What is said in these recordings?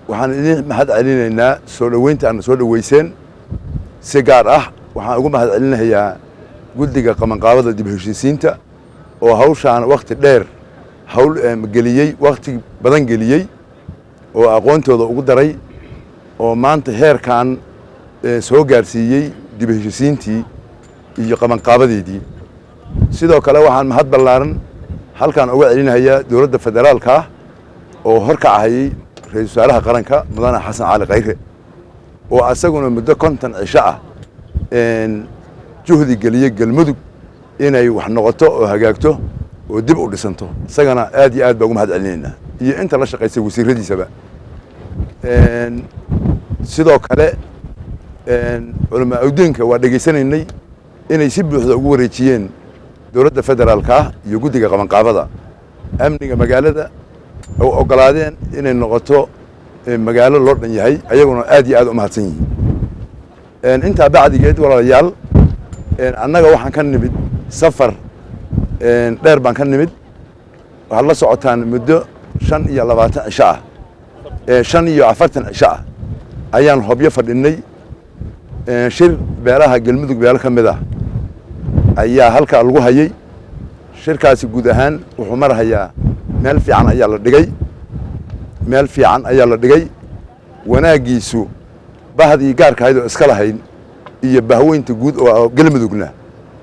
Waxaan idin mahad celinaynaa soo dhoweynta aadna soo dhoweyseen. Si gaar ah waxaan ugu mahad celinayaa guddiga qabanqaabada dib heshiisiinta oo hawshaan wakhti dheer hawl geliyey, wakhti badan geliyey oo aqoontooda ugu daray oo maanta heerkan soo gaarsiiyey dib heshiisiintii iyo qabanqaabadeedii. Sidoo kale waxaan mahad ballaaran halkan uga celinayaa dowladda federaalka ah oo horkacahayey ra-iisul wasaaraha qaranka, Mudane Xasan Cali Khayre, oo asaguna muddo 50 cisho ah juhdi geliyey Galmudug inay wax noqoto oo hagaagto oo dib u dhisanto. Isagana aad iyo aad baa ugu mahad celinaynaa, iyo inta la shaqaysay, wasiiradiisaba. Sidoo kale culamaa udiinka waa dhegaysanaynay inay si buuxda ugu wareejiyeen dowladda federaalka ah iyo guddiga qabanqaabada amniga magaalada oo oggolaadeen inay noqoto magaalo loo dhan yahay. Ayaguna aad iyo aad u mahadsan yihiin. Intaa bacdigeed, walaalayaal, annaga waxaan ka nimid safar dheer baan ka nimid. Waxaad la socotaan muddo 25 cisho ah, 45 cisho ah ayaan Hobyo fadhinay. Shir beelaha Galmudug, beelo ka mid ah ayaa halkaa lagu hayay. Shirkaasi guud ahaan wuxuu marhayaa meel fiican ayaa la dhigay, meel fiican ayaa la dhigay. Wanaaggiisu bahdii gaarka ahayd oo iska lahayd iyo bahweynta guud oo Galmudugna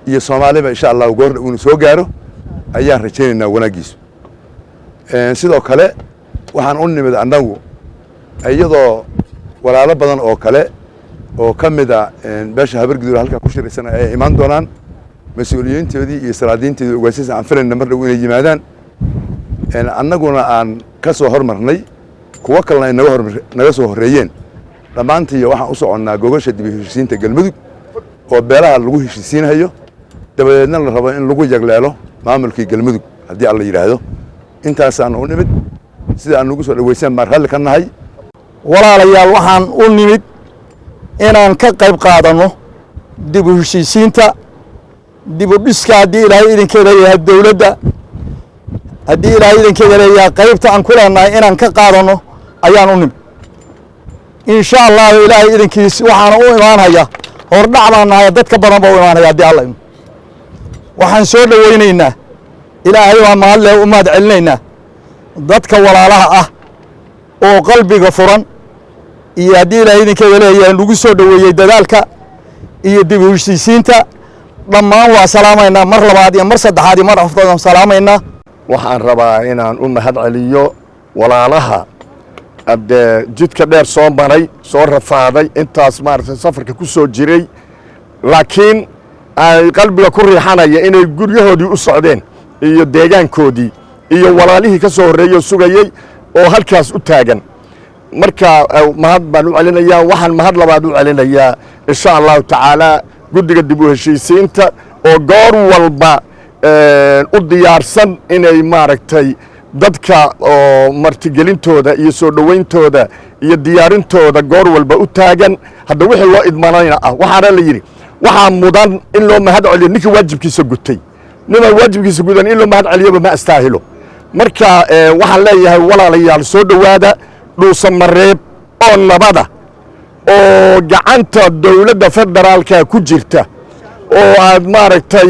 iyo Soomaaliba, insha Allahu goordha uuna soo gaaro ayaan rajaynaynaa wanaaggiisu. Sidoo kale waxaan u nimid annagu iyadoo walaalo badan oo kale oo ka mida beesha Habargudur halkaa ku shiraysana ay imaan doonaan, mas-uuliyiintoodii iyo salaadiintoodii, ogaasisa aan filayna mar dhow inay yimaadaan. Annaguna aan ka soo hormarnay, kuwo kalena ay naga hor naga soo horreeyeen. Dhammaantiiyo waxaan u soconnaa gogasha dib u heshiisiinta Galmudug oo beelaha lagu heshiisiinhayo, dabadeedna la rabo in lagu yagleelo maamulkii Galmudug haddii Alla yidhaahdo. Intaasaan u nimid. Sida aan nugu soo dhaweyseen baan ralli ka nahay. Walaalayaal, waxaan u nimid inaan ka qayb qaadanno dib u heshiisiinta, dib u dhiska, haddii Ilaahay idinkeeda leeyahay, dowladda, haddii Ilaahay idinkeeda leeyahay. Qaybta aan ku leenahay inaan ka qaadanno ayaan u nimid, insha Allahu Ilaahay idinkiis. Waxaana u imaanaya, hordhac baan nahay, dadka badan baa u imaanaya haddii Alla idmo. Waxaan soo dhowaynaynaa, Ilaahay baa mahad leh, u mahad celinaynaa dadka walaalaha ah oo qalbiga furan iyo haddii Ilaahay idinkeeda leeyahay nagu soo dhoweeyey dadaalka iyo dib u heshiisiinta. Dhammaan waa salaamaynaa mar labaad iyo mar saddexaad iyo mar afraad waan salaamaynaa. Waxaan rabaa inaan u mahad celiyo walaalaha haddee jidka dheer soo maray, soo rafaaday, intaas maaragtay safarka ku soo jiray, laakiin ay qalbiga ku riixanaya inay guryahoodii u socdeen iyo deegaankoodii iyo walaalihii ka soo horreeyey oo sugayey oo halkaas u taagan. Marka mahad baan u celinayaa. Waxaan mahad labaad u celinayaa, insha Allahu tacaala, guddiga dib u heshiisiinta oo goor walba u diyaarsan inay maaragtay dadka oo martigelintooda iyo soo dhowayntooda iyo diyaarintooda goor walba u taagan. Hadda wixii loo idmanayna ah, waxaana la yidhi waxaa mudan in loo mahad celiyo ninkii waajibkiisa gutay. Nimaan waajibkiisa gudan in loo mahad celiyaba ma astaahilo. Marka waxaan leeyahay, walaalayaal, soo dhowaada Dhuusamareeb oo nabada oo gacanta dowladda federaalka ku jirta oo aad maaragtay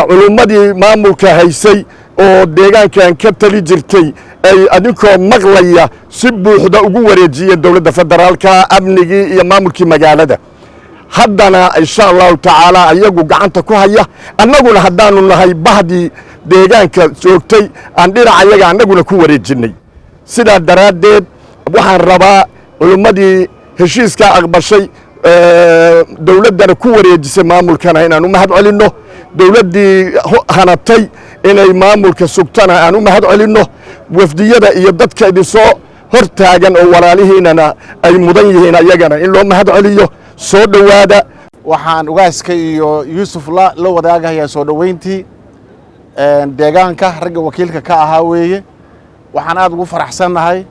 culummadii maamulka haysay oo deegaankan ka tali jirtay ay adinkoo maqlaya si buuxda ugu wareejiyeen dowladda federaalka amnigii iyo maamulkii magaalada. Haddana insha Allahu tacaala ayagu gacanta ku haya. Annaguna haddaanu nahay bahdii deegaanka joogtay, aan dhinac ayaga annaguna ku wareejinnay. Sidaa daraaddeed waxaan rabaa culummadii heshiiskaa aqbashay, dowladdana ku wareejisay maamulkana, inaan u mahad celinno. Dowladdii hanatay inay maamulka sugtana aan u mahad celinno. Wafdiyada iyo dadka idinsoo hor taagan oo walaalihiinana ay mudan yihiin ayagana in loo mahad celiyo. Soo dhowaada. Waxaan ugaaska iyo Yuusuf la wadaagahayaa soo dhoweyntii deegaanka ragga wakiilka ka ahaa weeye. Waxaan aad ugu faraxsannahay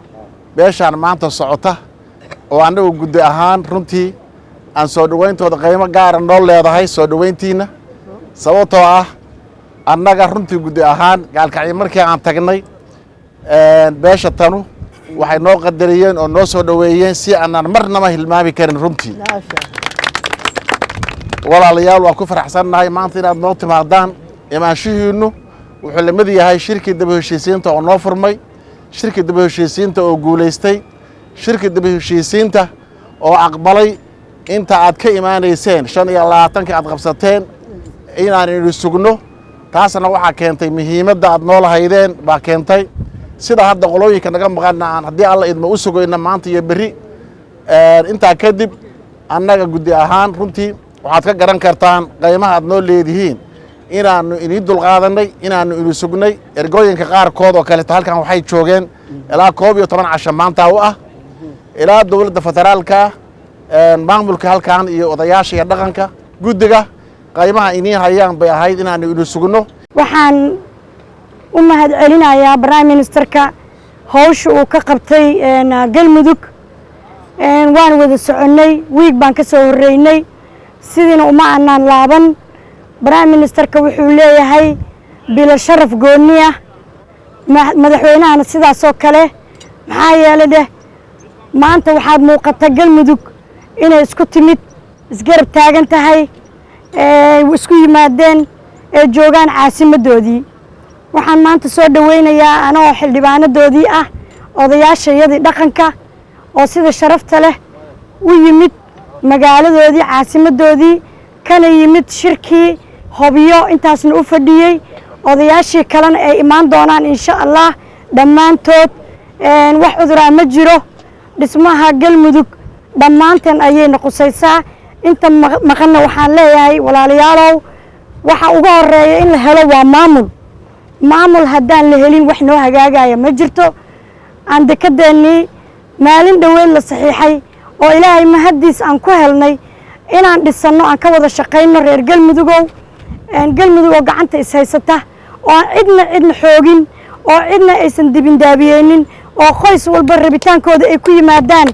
beeshaan maanta socota oo annagu guddi ahaan runtii aan soo dhowayntooda qiimo gaara noo leedahay soo dhoweyntiinna, sababtoo ah annaga runtii guddi ahaan Gaalkacyo markii aan tagnay beesha tanu Waxay noo qadariyeen oo noo soo dhoweeyeen si aanaan marnaba hilmaami karin. Runtii, walaalayaal, waa ku faraxsannahay maanta inaad noo timaadaan. Imaanshihiinnu wuxuu la mid yahay shirkii daba heshiisiinta oo noo furmay, shirkii daba heshiisiinta oo guulaystay, shirkii daba heshiisiinta oo aqbalay inta aad ka imaanayseen 25-ka aad qabsateen inaan idhi sugno. Taasna waxaa keentay muhiimadda aad noo lahaydeen baa keentay. Sida hadda qolooyinka naga maqanna aan haddii Alla idma u sugayna maanta iyo berri. Intaa kadib, annaga guddi ahaan runtii waxaad ka garan kartaan qiimaha aad noo leedihiin inaannu inii dulqaadanay, inaannu ini sugnay. Ergooyinka qaarkood oo kaleeto halkan waxay joogeen ilaa 11 casho maanta u ah, ilaa dowladda federaalka ah, maamulka halkan iyo odayaasha iyo dhaqanka guddiga qaymaha inii hayaan bay ahayd inaannu ini sugno. Waxaan u mahad celinayaa prime ministerka hawsha uu ka qabtay Galmudug. Waan wada soconnay, wiig baan ka soo horreynay, sidiina uma aanaan laaban. Prime ministerka wuxuu leeyahay bilo sharaf gooni ah, madaxweynahana sidaasoo kale. Maxaa yeelay dheh, maanta waxaad muuqata Galmudug inay isku timid, isgarab taagan tahay, isku yimaadeen, ee joogaan caasimaddoodii. Waxaan maanta soo dhoweynayaa anagoo xildhibaanadoodii ah odayaashayadii dhaqanka oo sida sharafta leh u yimid magaaladoodii, caasimaddoodii, kana yimid shirkii Hobyo, intaasna u fadhiyey. Odayaashii kalena ay imaan doonaan insha Allah dhammaantood. Wax cuduraa ma jiro. Dhismaha Galmudug dhammaanteen ayayna qusaysaa. Inta maqanna waxaan leeyahay, walaalayaalow, waxa uga horeeya in la helo waa maamul. Maamul haddaan la helin, wax noo hagaagaya ma jirto. Aan dekedeennii maalin dhoweyn la saxiixay oo Ilaahay mahaddiis aan ku helnay inaan dhisanno, aan ka wada shaqayno. Reer Galmudugow, Galmudug oo gacanta ishaysata oo aan cidna cidna xoogin oo cidna aysan dibindaabiyeynin oo qoys walba rabitaankooda ay ku yimaadaan.